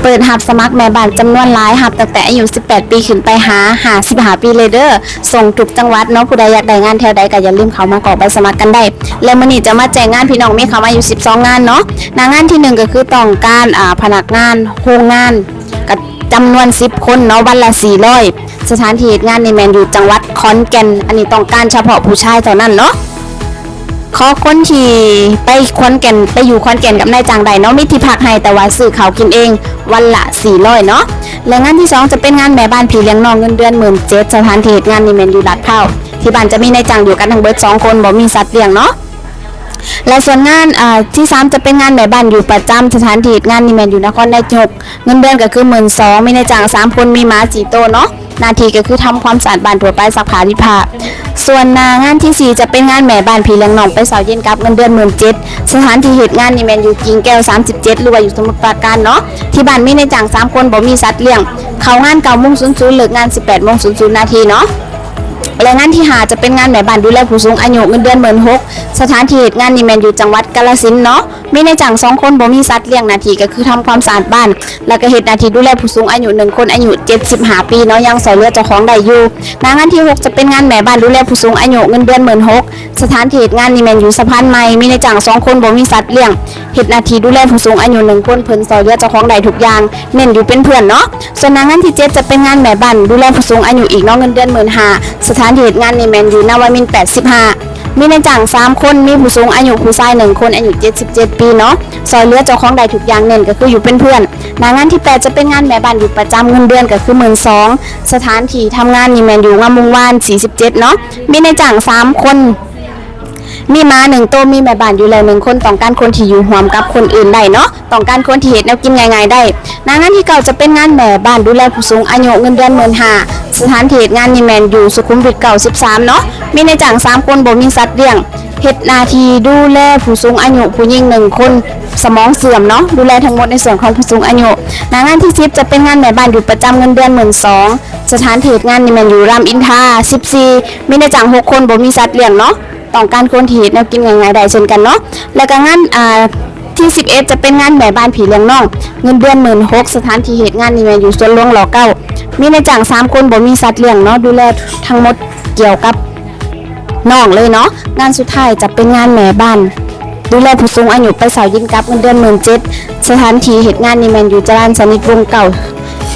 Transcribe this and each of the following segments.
ເປີດຮັບສະໝັກແມ່ບ້ານຈຳນວນຫຼາຍ, ຮັບຕັ້ງແຕ່ອາຍຸສິບແປດປີຂຶ້ນໄປຫາຫ້າສິບຫ້າປີເລີຍເດີ. ສົ່ງທຸກຈັງຫວັດເນາະ, ຜູ້ໃດຢາກໄດ້ງານແຖວໃດກໍຢ່າລືມເຂົ້າມາກອກໃບສະໝັກກັນໄດ້. ແລະ ມື້ນີ້ຈະມາແຈ້ງງານພີ່ນ້ອງ, ມີເຂົ້າມາຢູ່ສິບສອງງານເນາະ. ໜ້າງານທີໜຶ່ງກໍຄືຕ້ອງການ ອາ ພະນັກງານໂຮງງານ ກໍຈຳນວນສິບຄົນເນາະ, ວັນລະສີ່ຮ້ອຍ. ສະຖານທີ່ເຮັດງານນີ້ແມ່ນຢູ່ຈັງຫວັດຂອນແກ່ນ, ອັນນີ້ຕ້ອງການສະເພາະຜູ້ຊາຍເທົ່ານັ້ນເນາະ. ຂໍຄົນທີ່ໄປຂອນແກ່ນ, ໄປຢູ່ຂອນແກ່ນກັບນາຍຈ້າງໄດ້ເນາະ, ມີທີ່ພັກໃຫ້ ແຕ່ວ່າຊື້ເຂົ້າກິນເອງ ວັນລະສີ່ຮ້ອຍເນາະ. ແລະ ງານທີສອງຈະເປັນງານແມ່ບ້ານພີ່ລ້ຽງນ້ອງ, ເງິນເດືອນໝື່ນເຈັດ. ສະຖານທີ່ເຮັດງານນີ້ແມ່ນຢູ່ລາດພ້າວ. ທີ່ບ້ານຈະມີນາຍຈ້າງຢູ່ກັນທັງເບິດສອງຄົນ, ບໍ່ມີສັດລ້ຽງເນາະ. ແລະ ສ່ວນງານ ອາ ທີສາມຈະເປັນງານແມ່ບ້ານຢູ່ປະຈຳ, ສະຖານທີ່ເຮັດງານນີ້ແມ່ນຢູ່ນະຄອນນາຍົກ. ເງິນເດືອນກໍຄືໝື່ນສອງ, ມີນາຍຈ້າງສາມຄົນ, ມີໝາສີ່ໂຕເນາະ. ໜ້າທີ່ກໍຄືທຳຄວາມສະອາດບ້ານທົ່ວໄປ, ຊັກຜ້າ, ລີດຜ້າ. ສ່ວນ ອາ ງານທີສີ່ຈະເປັນງານແມ່ບ້ານພີ່ລ້ຽງນ້ອງ, ໄປເຊົ້າເຢັນກັບ, ເງິນເດືອນໝື່ນເຈັດ. ສະຖານທີ່ເຮັດງານນີ້ແມ່ນຢູ່ກິ່ງແກ້ວສາມສິບເຈັດ ຫຼືວ່າຢູ່ສະໝຸດປາການເນາະ. ທີ່ບ້ານມີນາຍຈ້າງສາມຄົນ, ບໍ່ມີສັດລ້ຽງ. ເຂົ້າງານເກົ້າໂມງສູນສູນ, ເລີກງານສິບແປດໂມງສູນສູນນາທີເນາະ. ແລະ ງານທີຫ້າຈະເປັນງານແມ່ບ້ານດູແລຜູ້ສູງອາຍຸ, ເງິນເດືອນໝື່ນຫົກ. ສະຖານທີ່ເຮັດງານນີ້ແມ່ນຢູ່ຈັງຫວັດກາລະສິນເນາະ. ມີນາຍຈ້າງສອງຄົນ, ບໍ່ມີສັດລ້ຽງ. ໜ້າທີ່ກໍຄືທຳຄວາມສະອາດບ້ານ ແລ້ວກໍເຮັດໜ້າທີ່ດູແລຜູ້ສູງອາຍຸໜຶ່ງຄົນ, ອາຍຸເຈັດສິບຫ້າປີເນາະ, ຍັງຊ່ອຍເຫຼືອເຈົ້າຂອງໄດ້ຢູ່. ໜ້າງານທີຫົກຈະເປັນງານແມ່ບ້ານດູແລຜູ້ສູງອາຍຸ, ເງິນເດືອນໝື່ນຫົກ. ສະຖານທີ່ເຮັດງານນີ້ແມ່ນຢູ່ສະພານໃໝ່, ມີນາຍຈ້າງສອງຄົນ, ບໍ່ມີສັດລ້ຽງ. ເຮັດໜ້າທີ່ດູແລຜູ້ສູງອາຍຸໜຶ່ງຄົນ, ເພິ່ນຊ່ອຍເຫຼືອເຈົ້າຂອງໄດ້ທຸກຢ່າງ, ເນັ້ນຢູ່ເປັນເພື່ອນເນາະ. ສ່ວນໜ້າງານທີເຈັດຈະເປັນງານແມ່ບ້ານດູແລຜູ້ສູງອາຍຸອີກເນາະ, ເງິນເດືອນໝື່ນຫ້າ. ສະຖານທີ່ເຮັດງານນີ້ແມ່ນຢູ່ນາວະມິນແປດສິບຫ້າ. ມີນາຍຈ້າງສາມຄົນ, ມີຜູ້ສູງອາຍຸຜູ້ຊາຍໜຶ່ງຄົນ, ອາຍຸເຈັດສິບເຈັດປີເນາະ, ຊ່ອຍເຫຼືອເຈົ້າຂອງໄດ້ທຸກຢ່າງ, ເນັ້ນກໍຄືຢູ່ເປັນເພື່ອນ. ໜ້າງານທີແປດຈະເປັນງານແມ່ບ້ານຢູ່ປະຈຳ, ເງິນເດືອນກໍຄືໝື່ນສອງ. ສະຖານທີ່ທຳງານນີ້ແມ່ນຢູ່ງາມວົງວານສີ່ສິບເຈັດເນາະ. ມີນາຍຈ້າງສາມຄົນ, ມີໝາໜຶ່ງໂຕ, ມີແມ່ບ້ານຢູ່ແລ້ວໜຶ່ງຄົນ, ຕ້ອງການຄົນທີ່ຢູ່ຮ່ວມກັບຄົນອື່ນໄດ້ເນາະ, ຕ້ອງການຄົນທີ່ເຮັດແນວກິນງ່າຍໆໄດ້. ໜ້າງານທີເກົ້າຈະເປັນງານແມ່ບ້ານດູແລຜູ້ສູງອາຍຸ, ເງິນເດືອນໝື່ນຫ້າ. ສະຖານທີ່ເຮັດງານນີ້ແມ່ນຢູ່ສຸຂຸມວິດເກົ້າສິບສາມເນາະ, ມີນາຍຈ້າງສາມຄົນ, ບໍ່ມີສັດລ້ຽງ. ເຮັດໜ້າທີ່ດູແລຜູ້ສູງອາຍຸຜູ້ຍິງໜຶ່ງຄົນສະໝອງເສື່ອມເນາະ, ດູແລທັງໝົດໃນສ່ວນຂອງຜູ້ສູງອາຍຸ. ໜ້າງານທີສິບຈະເປັນງານແມ່ບ້ານຢູ່ປະຈຳ, ເງິນເດືອນໝື່ນສອງ. ສະຖານທີ່ເຮັດງານນີ້ແມ່ນຢູ່ລາມອິນທາສິບສີ່, ມີນາຍຈ້າງຫົກຄົນ, ບໍ່ມີສັດລ້ຽງເນາະ, ຕ້ອງການຄົນທີ່ເຮັດແນວກິນງ່າຍໆໄດ້ເຊັ່ນກັນເນາະ. ແລ້ວກໍງານ ອາ ທີສິບເອັດຈະເປັນງານແມ່ບ້ານພີ່ລ້ຽງນ້ອງ, ເງິນເດືອນໝື່ນຫົກ. ສະຖານທີ່ເຮັດງານນີ້ແມ່ນຢູ່ສວນຫຼວງ ລ ເກົ້າ. ມີນາຍຈ້າງສາມຄົນ, ບໍ່ມີສັດລ້ຽງເນາະ, ດູແລທັງໝົດກ່ຽວກັບນ້ອງເລີຍເນາະ. ງານສຸດທ້າຍຈະເປັນງານແມ່ບ້ານ ດູແລຜູ້ສູງອາຍຸໄປເຊົ້າເຢັນກັບ, ເງິນເດືອນໝື່ນເຈັດ. ສະຖານທີ່ເຮັດງານນີ້ແມ່ນຢູ່ຈະລານສະນິດວົງເກົ້າ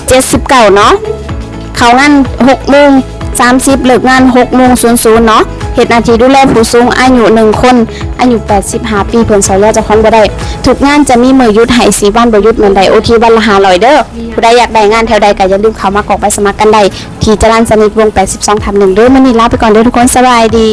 ເຈັດສິບເກົ້າເນາະ. ເຂົ້າງານຫົກໂມງສາມສິບ, ເລີກງານຫົກໂມງສູນສູນເນາະ. ເຮັດໜ້າທີ່ດູແລຜູ້ສູງອາຍຸໜຶ່ງຄົນ, ອາຍຸແປດສິບຫ້າປີ, ເພິ່ນຊ່ອຍເຫຼືອເຈົ້າຂອງບໍ່ໄດ້. ທຸກງານຈະມີມື້ຢຸດໃຫ້ສີ່ວັນ, ບໍ່ຢຸດແມ່ນໄດ້ໂອທີວັນລະຫ້າຮ້ອຍເດີ້. ຜູ້ໃດຢາກໄດ້ງານແຖວໃດກໍຢ່າລືມເຂົ້າມາກອກໃບສະໝັກກັນໄດ້ ທີ່ຈະລານສະນິດວົງແປດສິບສອງທັບໜຶ່ງເດີ້. ມື້ນີ້ລາໄປກ່ອນເດີ້ທຸກຄົນ, ສະບາຍດີ.